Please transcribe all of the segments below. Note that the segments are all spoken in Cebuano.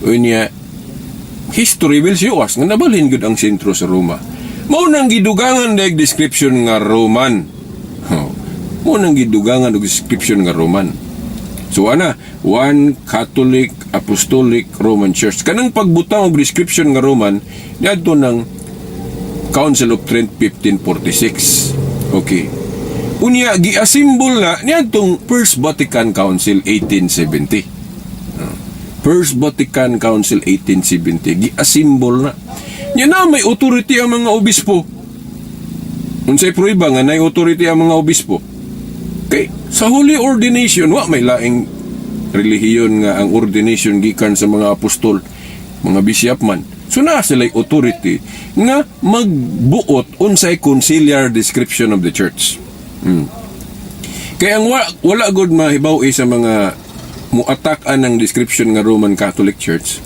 Unya history will show us nga nabalhin gud ang sentro sa Roma. Mao nang gidugangan dayeg description nga Roman. Oh. Mao nang gidugangan og description nga Roman. So ana, One Catholic Apostolic Roman Church. Kanang pagbutang og description nga Roman niadto ng Council of Trent 1546. Okay. Unya giasimbol na niadtong First Vatican Council 1870. First Vatican Council 1870, giasimbol na. Nya na may authority ang mga obispo. Unsay prueba nga nay authority ang mga obispo? Kay sa holy ordination, wa may laing relihiyon nga ang ordination gikan sa mga apostol, mga bishop man. So naa sila authority nga magbuot unsay conciliar description of the church. Kaya ang wala gud mahibaw sa mga mu-attack anang description nga Roman Catholic Church.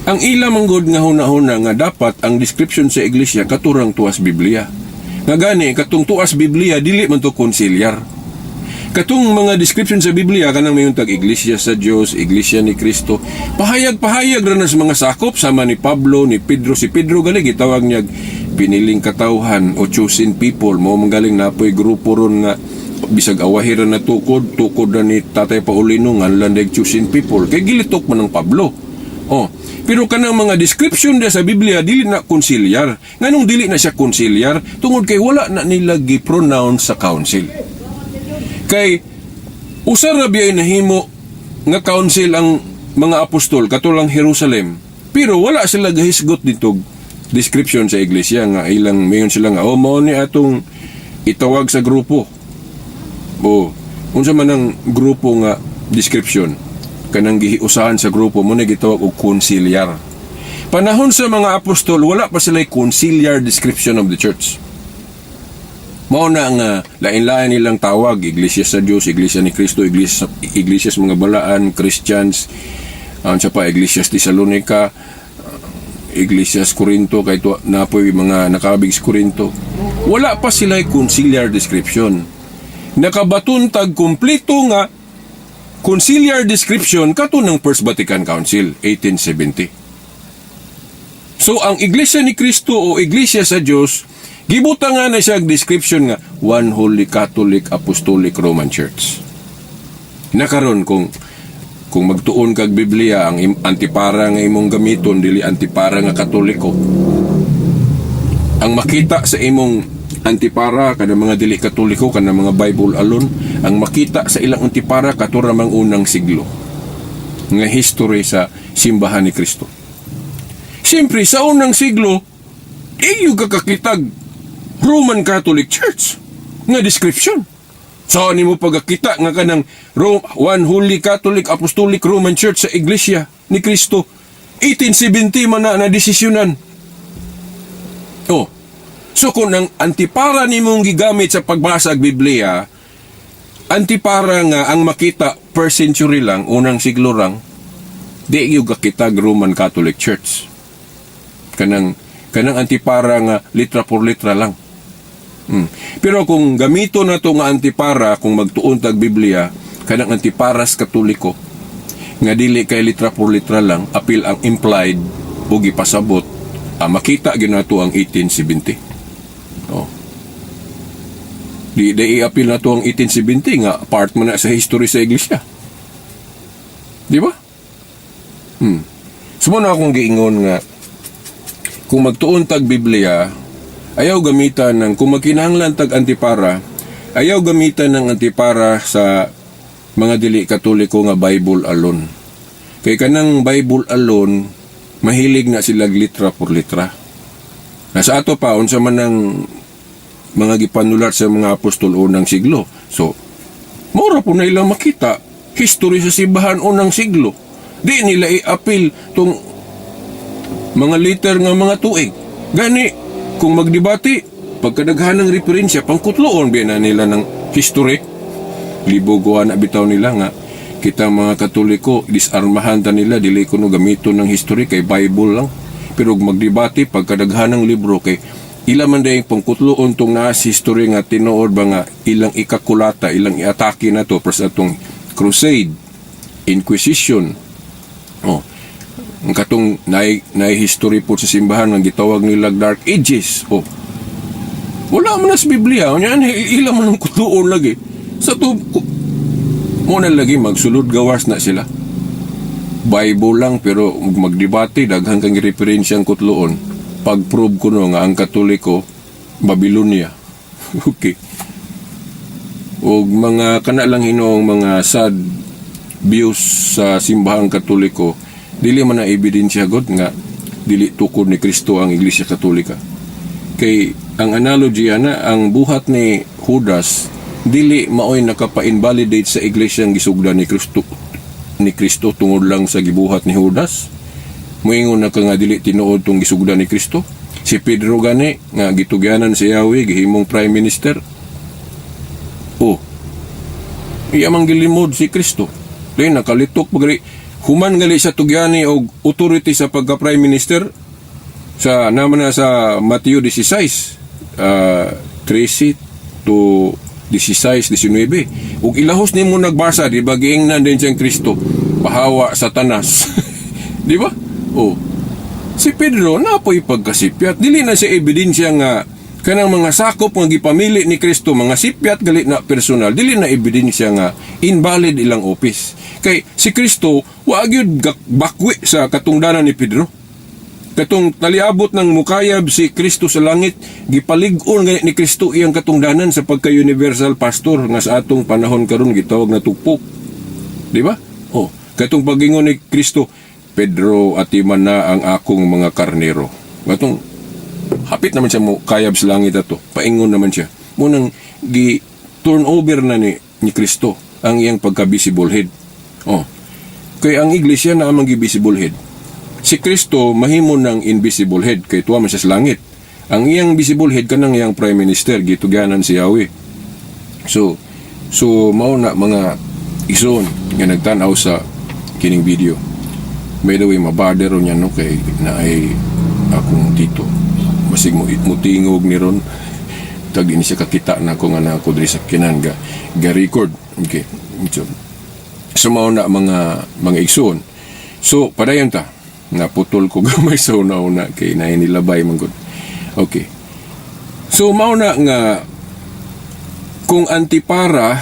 Ang ila man gud nga huna-huna nga dapat ang description sa iglesia katurang tuas Biblia. Nga gani katong tuas Biblia, dili man to conciliar. Katong mga description sa Biblia, kanang mayon tag iglesia sa Dios, iglesia ni Kristo, pahayag-pahayag ra na sa mga sakop sama ni Pablo, ni Pedro. Si Pedro gali gitawag niya piniling katawhan o chosen people. Mao man galing napoy grupo ron nga bisag awahiran na tukod, tukod na ni Tatay Paulino nga landag chosen people kay gilitok man ng Pablo. Oh, pero kanang mga description dia sa Biblia, dili na conciliar. Nganong dili na siya conciliar? Tungod kay wala na nila gi-pronounce sa council. Kay usa ra biyay nahimo nga council ang mga apostol, katulang Jerusalem. Pero wala sila gahisgot dito description sa iglesia nga ilang mayon sila nga, "Oh, mao ni atong itawag sa grupo." O unsa man ang grupo nga description, kanang gihiusahan sa grupo mo na gitawag og conciliar. Panahon sa mga apostol, wala pa sila conciliar description of the church. Mao na nga lain-lain nilang tawag, Iglesia sa Dios, Iglesia ni Cristo, Iglesia, Iglesia sa mga balaan, Christians, ang sa pa Iglesia sa Thessalonica, Iglesia sa Corinto, kay to napoy mga nakabig sa Corinto. Wala pa sila conciliar description. Nakabaton tag kumpleto nga conciliar description kato ng First Vatican Council 1870. So ang Iglesia ni Cristo o Iglesia sa Dios, gibutang nga na siya og description nga One Holy Catholic Apostolic Roman Church. Nakaron kung magtuon kag Biblia, ang antipara nga imong gamiton dili antipara nga Katoliko. Ang makita sa imong antipara, kada mga dili Katoliko, kana mga Bible alone, ang makita sa ilang antipara kato ramang unang siglo nga history sa simbahan ni Kristo. Siyempre, sa unang siglo, iyo ka kakitag Roman Catholic Church nga description. Sa ni mo pagkakita nga kanang One Holy Catholic Apostolic Roman Church sa Iglesia ni Kristo 1870 man na desisyonan. Oh. So kung ang antipara nimong gigamit sa pagbasa og Biblia, antipara nga ang makita first century lang, unang siglo lang, di gyud kakitag Roman Catholic Church. Kanang antipara nga litra por litra lang. Pero kung gamito na to nga antipara, kung magtuon tag Biblia, kanang antiparas Katoliko nga dili kay litra por litra lang, apil ang implied o gipasabot, makita ginato ang 1870. Oh. Di i-apil na to ang 1870 nga part man na sa history sa iglesia. Di ba? So na akong giingon nga kung magtuon tag Biblia, ayaw gamitan ng, kung magkinahanglan tag antipara, ayaw gamitan ng antipara sa mga dili Katoliko nga Bible alone. Kay kanang Bible alone, mahilig na sila litra por litra. Nasa ato pa, unsa man ang mga gipanulat sa mga apostol unang siglo. So, mora po na ilang makita history sa simbahan unang siglo. Di nila i-appeal tong mga liter nga mga tuig. Gani, kung magdebate, pagkadaghan ng referensya, pangkutloon biya na nila ng history. Libogoan na bitaw nila nga kita mga Katoliko, disarmahan ta nila, dili ko no gamiton ng history kay Bible lang. Pero kung magdebate, pagkadaghan ng libro, kay ila man dayong pangkutloon tong naa sa history nga tinuod ba nga ilang ikakulata, ilang iatake na to pres atong crusade, inquisition. Oh. Ang katong naay history po sa simbahan nga gitawag nila Dark Ages. Oh. Wala man na sa Biblia. Unya ila man ang kutuon lagi. Sa to mo na lagi magsulod gawas na sila. Bible lang, pero magdebate daghan kang referensya ang kutloon. Pag-prove ko no nga ang Katoliko Babylonia. Okay. Og mga kana lang hinuong mga sad views sa simbahang Katoliko, dili man na ebidensya god nga dili tukod ni Kristo ang Iglesia Katolika. Kay ang analogy ana, ang buhat ni Judas dili maoy nakapa-invalidate sa iglesia ang gisugdan ni Kristo tungod lang sa gibuhat ni Judas. Moingon na ka nga dili tinuod tong gisugdan ni Kristo. Si Pedro gani nga gitugyanan si Yahweh, gihimong prime minister. Oh. Iya mang gilimod si Kristo. Dahil nakalitok pa gali. Human gali sa tugyani og authority sa pagka prime minister sa naman na sa Mateo 16 13 to 16, 19. Ug ilahos nimo nagbasa, di ba giingnan din siyang Kristo, "Pahawa, Satanas." Di ba? Oh. Si Pedro napoy pagkasipyat. Dili na siya ebidensya nga kanang mga sakop nga gipamili ni Kristo, mga sipyat gali na personal, dili na ebidensya nga invalid ilang office. Kay si Kristo wa gyud bakwi sa katungdanan ni Pedro. Katong taliabot ng mukayab si Kristo sa langit, gipalig-on gani ni Kristo iyang katungdanan sa pagka-universal pastor nga sa atong panahon karon gitawag na tugpok. Di ba? Oh, katong pagingon ni Kristo, "Pedro, atiman na ang akong mga karnero." Katong hapit naman siya mo kayab sa langit ato. Paingon naman siya. Munang gi turn over na ni Kristo ang iyang pagka-visible head. Oh. Kay ang iglesia na ang visible head. Si Kristo mahimo ng invisible head kay tuwa man siya sa langit. Ang iyang visible head kanang iyang prime minister gitugyanan si Yahweh. So mao na, mga ison nga nagtan-aw sa kining video. By the way, mabader niya no kay na ay akong tito. Basig mo mutingog ni ron. Tag ini siya kakita na ako nga na ako diri sa kinan ga record. Okay. So mao na, mga igsoon. So padayon ta. Naputol ko gamay sa una-una kay naay nilabay man gud. Okay. So mao na nga kung antipara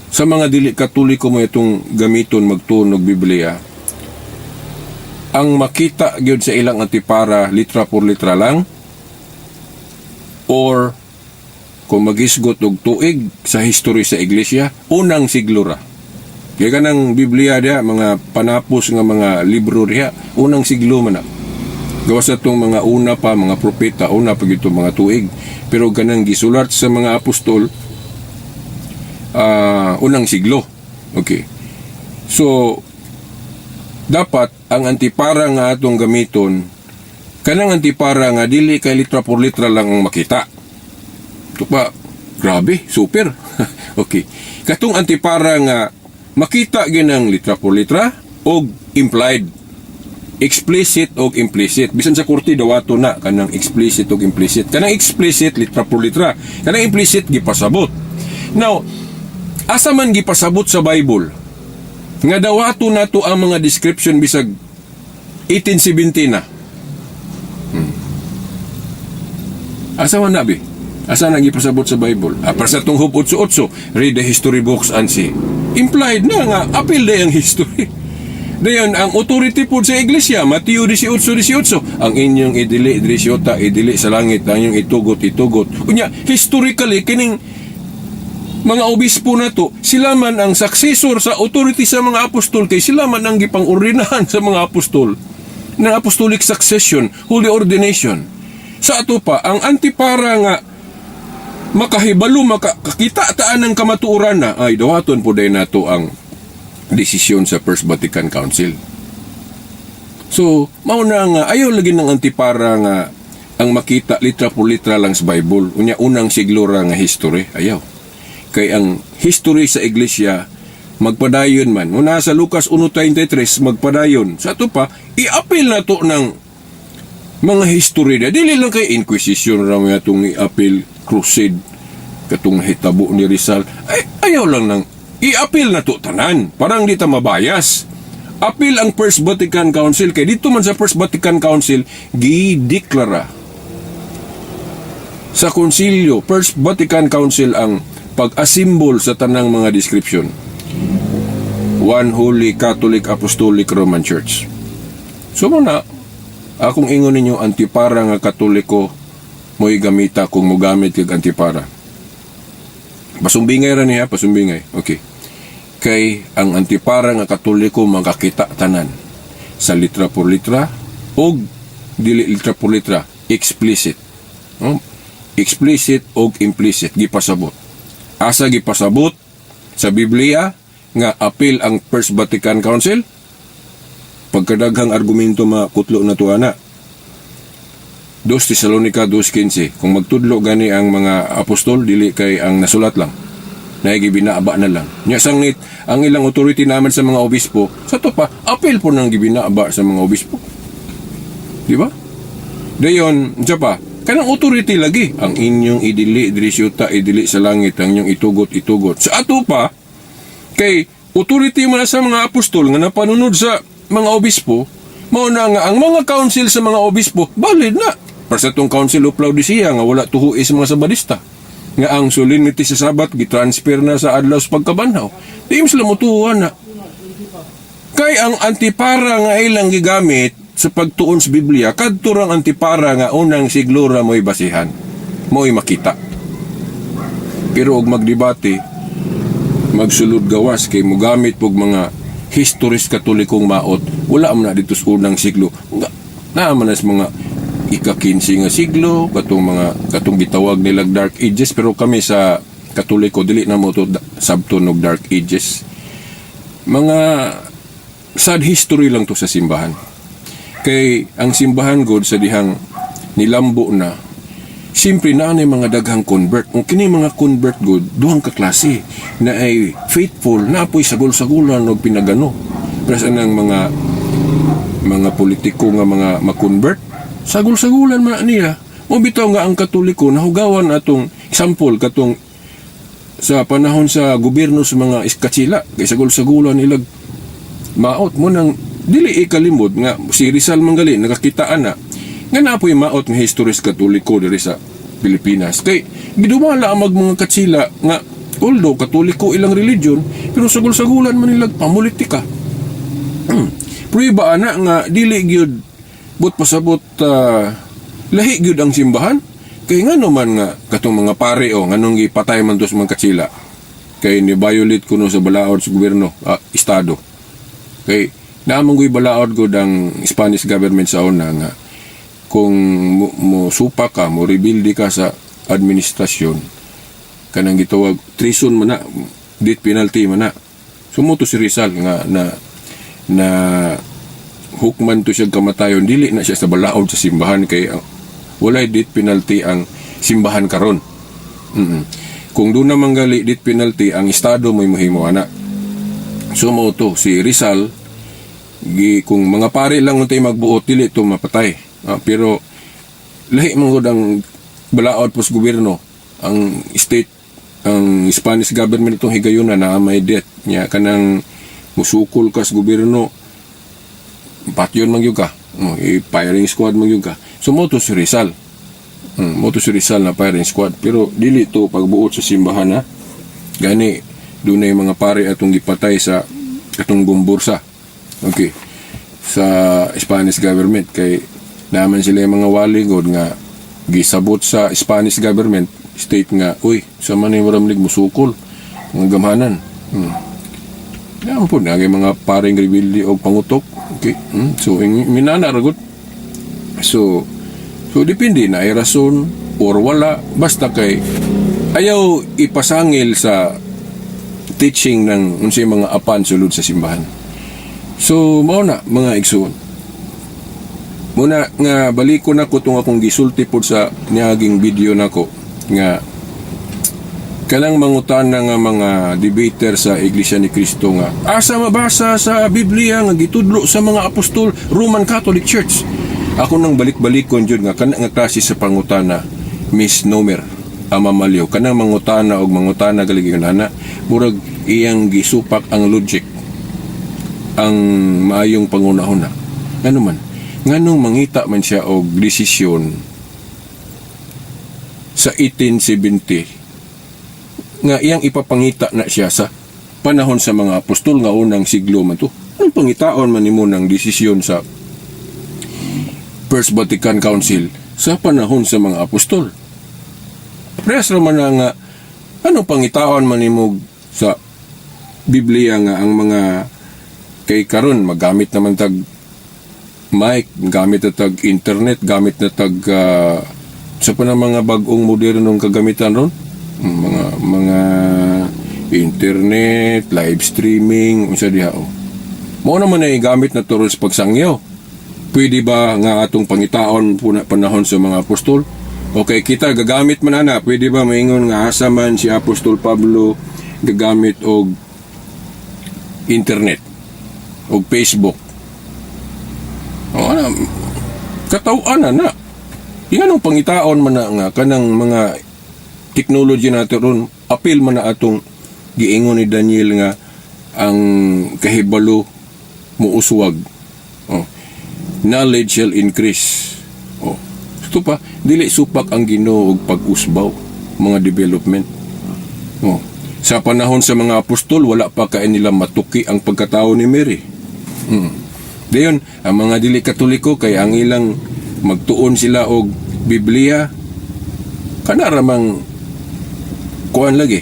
sa mga dili Katoliko mo itong gamiton magtuon og Biblia, ang makita gyud sa ilang antipara litra por litra lang or kung magisgot og tuig sa history sa iglesia, unang siglo ra. Kaya kanang Biblia diha, mga panapos nga mga libro diha, unang siglo man na. Gawas sa itong mga una pa, mga propeta, una pa gito mga tuig. Pero kanang gisulat sa mga apostol, unang siglo. Okay. So, dapat ang antipara nga atong gamiton, kanang antipara nga dili kay litra por litra lang ang makita. Ito pa, grabe, super. Okay. Katong antipara nga makita ginang litra por litra og implied, explicit og implicit. Bisan sa korte dawato na kanang explicit og implicit. Kanang explicit litra por litra. Kanang implicit gipasabot. Now, asa man gipasabot sa Bible nga dawato nato ang mga description bisag 1870 na? Asa man na bi? Asa na gipasabot sa Bible? Ah, para sa tong Hope 88, read the history books and see. Implied na nga, apil day ang history. Dayon, ang authority po sa iglesia, Mateo 18:18, ang inyong idili, diri sa yuta, idili sa langit, ang inyong itugot, itugot. Unya, historically, kining mga obispo na to, sila man ang successor sa authority sa mga apostol kay sila man ang gipang-ordinahan sa mga apostol ng apostolic succession, holy ordination. Sa ato pa, ang antipara nga makahibalo, makakita taan ng kamatuoran na, ay dawaton po dahil nato ang desisyon sa First Vatican Council. So, mao na nga, ayaw lagi ng antipara nga ang makita litra por litra lang sa Bible. Unya, unang siglo ra nga history. Ayaw. Kay ang history sa iglesia magpadayon man. Una sa Lucas 1:33 magpadayon. Sa ato pa, i-appeal na to ng mga history na. Dili lang kay Inquisition ra mo atong i-appeal, crusade, katong hitabo ni Rizal. Ay, ayaw lang nang i-appeal na to tanan. Parang di ta mabayas. Apil ang First Vatican Council kay dito man sa First Vatican Council gideklara sa konsilyo, First Vatican Council, ang pag-assemble sa tanang mga description. One Holy Catholic Apostolic Roman Church. So muna, akong ingon ninyo, antipara nga Katoliko mo'y gamita kung mogamit kag antipara. Pasumbingay ra niya, pasumbingay. Okay. Kay ang antipara nga Katoliko makakita tanan sa litra por litra og dili litra por litra, explicit. No? Explicit og implicit gipasabot. Asa gipasabot sa Biblia nga apil ang First Vatican Council? Pagkadaghang argumento, makutlo na to ana. 2 Tesalonica 2:15. Kung magtudlo gani ang mga apostol, dili kay ang nasulat lang, naigi binaaba na lang nya. Sangit ang ilang authority naman sa mga obispo sa to pa, apil po nang gibinaaba sa mga obispo, di ba? Dayon siya pa kanang authority lagi ang inyong idili diri sa yuta, idili sa langit, ang inyong itugot, itugot sa ato pa, kay authority man sa mga apostol nga napanunod sa mga obispo. Mao na nga ang mga council sa mga obispo valid na. Para sa itong Council of Laodicea nga wala tuhui sa mga Sabadista nga ang solemnity sa Sabat gitransfer na sa adlaw sa pagkabanhaw, di mo sila motuhuan na kay ang antipara nga ilang gigamit sa pagtuon sa Biblia, kadto rang antipara nga unang siglo ra mo'y basihan, mo'y makita. Pero og magdebate, magsulod gawas kay mogamit pog mga historis Katolikong maot, wala man na dito sa unang siglo. Nga naa man na sa mga ika-15 nga siglo, katong mga katong gitawag nilag Dark Ages. Pero kami sa Katoliko, dili na mo to sabton og Dark Ages. Mga sad history lang to sa simbahan, kay ang simbahan god sa dihang nilambo na, siyempre naa na mga daghang convert. Kung kini mga convert god, duhang ka klase na ay faithful na po'y sagol-sagulan og pinagano. Pero sa nang mga politiko nga mga ma-convert, sagol-sagulan man na niya. Mo bitaw nga ang Katoliko nahugawan atong example katong sa panahon sa gobyerno sa mga Iskatsila, kay sagol-sagulan nilag maot. Mo nang dili ikalimod nga si Rizal manggali nakakitaan na nga napoy maot nga historis Katoliko diri sa Pilipinas, kay gidumala ang mag mga Katsila nga although Katoliko ilang religion, pero sagol-sagulan man nilag pamulitika. Prueba ana nga dili gyud but pasabot lahi gyud ang simbahan, kay ngano man nga katong mga pare o nganong gipatay man to sa mga Katsila, kay ni violate kuno sa balaod sa gobyerno, estado. Kay naamang goy balaod gud ang Spanish government sa una nga kung mo supa ka, mo rebelde ka sa administrasyon, kanang gitawag treason man na, death penalty man na. Sumuto si Rizal nga na na hukman to siya kamatayon, dili na siya sa balaod sa simbahan, kay walay death penalty ang simbahan karon. Kung doon naman gali death penalty, ang estado mo'y mohimo ana. So mo to si Rizal gi, kung mga pare lang untay magbuot, dili to mapatay. Pero lahi man gud ang balaod pos gobyerno, ang state, ang Spanish government itong higayuna na may death niya, kanang musukol ka sa gobyerno, patyon man gyud ka. Oh, i-firing squad man gyud ka. So mo to si Rizal. Mo to si Rizal na firing squad, pero dili to pagbuot sa simbahan ha. Gani dunay mga pare atong gipatay sa atong gumbursa. Okay. Sa Spanish government, kay naman sila yung mga wali god nga gisabot sa Spanish government state nga, uy, sa man ni maramlig musukol mga gamhanan. Naman po na mga paring rebelde og pangutok. Okay. So minana ra gud. So depende na ay rason or wala, basta kay ayaw ipasangil sa teaching ng unsay mga apan sulod sa simbahan. So mao na, mga igsoon. Muna nga baliko na ko tong akong gisulti pod sa niaging video nako nga kanang mangutana nga mga debater sa Iglesia ni Cristo nga asa mabasa sa Biblia nga gitudlo sa mga apostol Roman Catholic Church. Ako nang balik-balikon jud nga kana nga klase sa pangutana, misnomer, amamaliw kanang mangutana og mangutana galig ana, murag iyang gisupak ang logic. Ang maayong panghunahuna. Ngano man? Nganong mangita man siya og desisyon sa 1870 nga iyang ipapangita na siya sa panahon sa mga apostol nga unang siglo man to? Anong pangitaon man nimo ng desisyon sa First Vatican Council sa panahon sa mga apostol? Parehas ra man na nga anong pangitaon man nimo sa Biblia nga ang mga, kay karon magamit naman tag mic, gamit na tag internet, gamit na tag sa pa na mga bag-ong modernong kagamitan ron, mga internet, live streaming, unsa diha, oh. Mao naman ay gamit na turo sa pagsangyaw. Pwede ba nga atong pangitaon puna panahon sa mga apostol? Okay, kita gagamit man ana, pwede ba maingon nga asa man si Apostol Pablo gagamit og internet og Facebook? O ana, kataw-an na na. Inganong pangitaon man na nga kanang mga technology nato ron, apil man na atong giingon ni Daniel nga ang kahibalo muuswag. Oh. Knowledge shall increase. Oh. Ito pa, dili supak ang Ginoo og pag-usbaw mga development. Oh. Sa panahon sa mga apostol, wala pa kay nila matuki ang pagkatao ni Mary. Dayon, ang mga dili Katoliko kay ang ilang magtuon sila og Biblia kana ramang kuan lagi.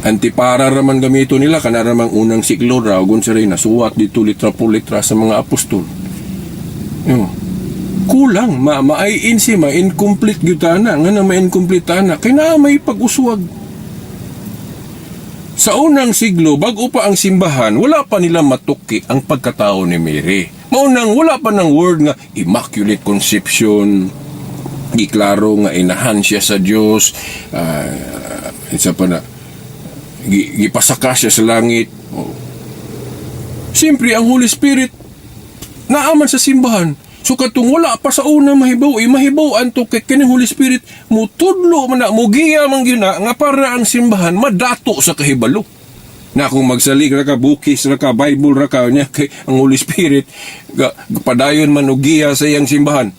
Antipara raman gamito nila, kana ramang unang siglo ra ug unsa rin nasuwat dito litra po litra sa mga apostol. Yo. Kulang, ma ma-INC, ma-incomplete gyud ana, nga na ma-incomplete ana kay naa may pag-uswag. Sa unang siglo, bago pa ang simbahan, wala pa nila matuki ang pagkatao ni Mary. Maunang wala pa ng word nga Immaculate Conception, giklaro nga inahan siya sa Dios, isa pa na, gipasaka siya sa langit. Oh. Siyempre, ang Holy Spirit, naaman sa simbahan. So katong wala pa sa una mahibaw, eh, mahibaw anto kay kini Holy Spirit mutudlo man na, mugiya man gyud na nga para ang simbahan madato sa kahibalo. Na kung magsalig ra ka, bukis ra ka, Bible ra ka nya, kay ang Holy Spirit ga, padayon man og giya sa iyang simbahan.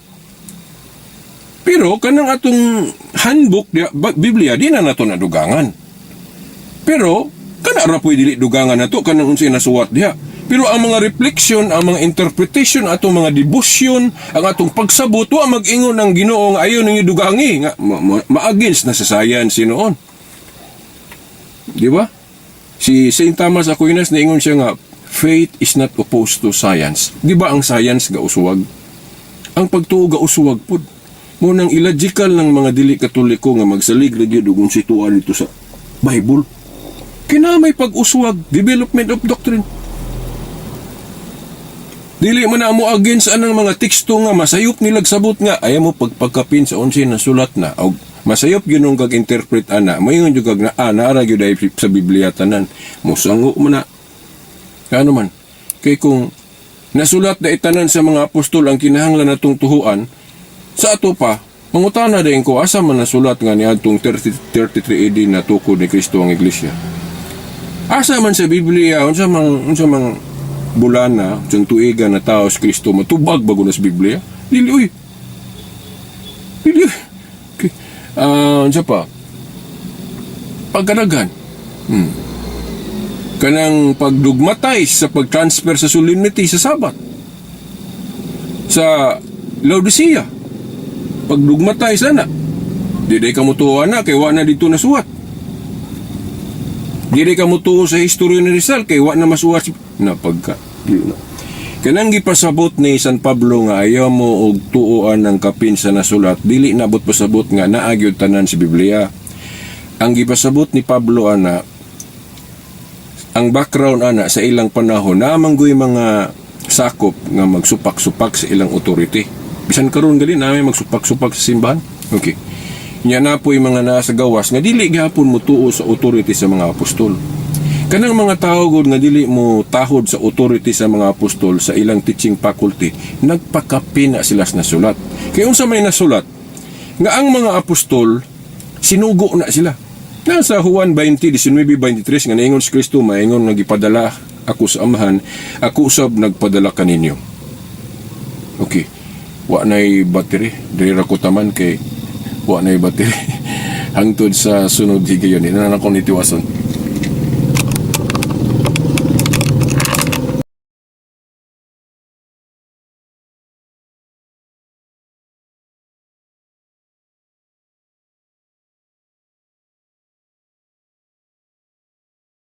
Pero kanang atong handbook Biblia di na nato nadugangan. Pero kana ra po'y dili dugangan nato kanang unsay nasuwat diha. Pero ang mga reflection, ang mga interpretation, atong mga devotion, ang atong pagsabot, wa mag-ingon ang Ginoo nga ayo ninyo dugangi nga ma-against na sa science noon. Di ba? Si Saint Thomas Aquinas, niingon siya nga faith is not opposed to science. Di ba ang science ga uswag? Ang pagtuo ga uswag pud. Mo nang illogical ng mga dili Katoliko nga magsalig ra gyud og unsay tuan dito sa Bible. Kina may pag-uswag, development of doctrine. Dili man na mo against anang mga teksto nga masayop nilag sabot nga ayaw mo pagpagkapin sa unsay nasulat na og masayop gyud nung kag interpret ana, moingon jud kag na ah, naara gyud ay sa Biblia tanan, mosango man na. Ano man kay kung nasulat na itanan sa mga apostol ang kinahanglan natong tuhuan sa ato pa, mangutana din ko, asa man nasulat nga niadtong 30, 33 AD na tukod ni Kristo ang iglesia? Asa man sa Biblia unsa mang bulana, unsang tuiga na tao si Kristo? Matubag bago na sa Biblia? Dili uy, dili uy. Okay. Ah, unsa pa, pagkadaghan, kanang pagdogmatize sa pag-transfer sa solemnity sa Sabat sa Laodicea, pagdogmatize ana, di day ka mutuo na kay wa na dito nasuwat. Di day ka mutuo sa history ni Rizal kay wa na masuwat na pagka di na. Kanang gipasabot ni San Pablo nga ayaw mo og tuoan ng kapin sa nasulat, dili nabot pasabot nga naa gyud tanan sa Biblia. Ang gipasabot ni Pablo ana, ang background ana sa ilang panahon, namanggoy mga sakop nga magsupak-supak sa ilang authority. Bisan karon gali namin magsupak-supak sa simbahan. Okay. Nya na po'y mga nasa gawas nga dili gihapon mo tuo sa authority sa mga apostol. Kanang mga tao gud nga dili mo tahod sa authority sa mga apostol sa ilang teaching faculty, nagpakapin na sila sa nasulat. Kay unsa may nasulat? Nga ang mga apostol sinugo na sila. Nasa Juan 20, 19, 23 nga naingon si Kristo, maingon nga gipadala Ako sa Amahan, ako usab nagpadala kaninyo. Okay. Wa na'y battery. Diri ra ko taman kay wa na'y battery. Hangtod sa sunod higayon. Ina na akong nitiwason.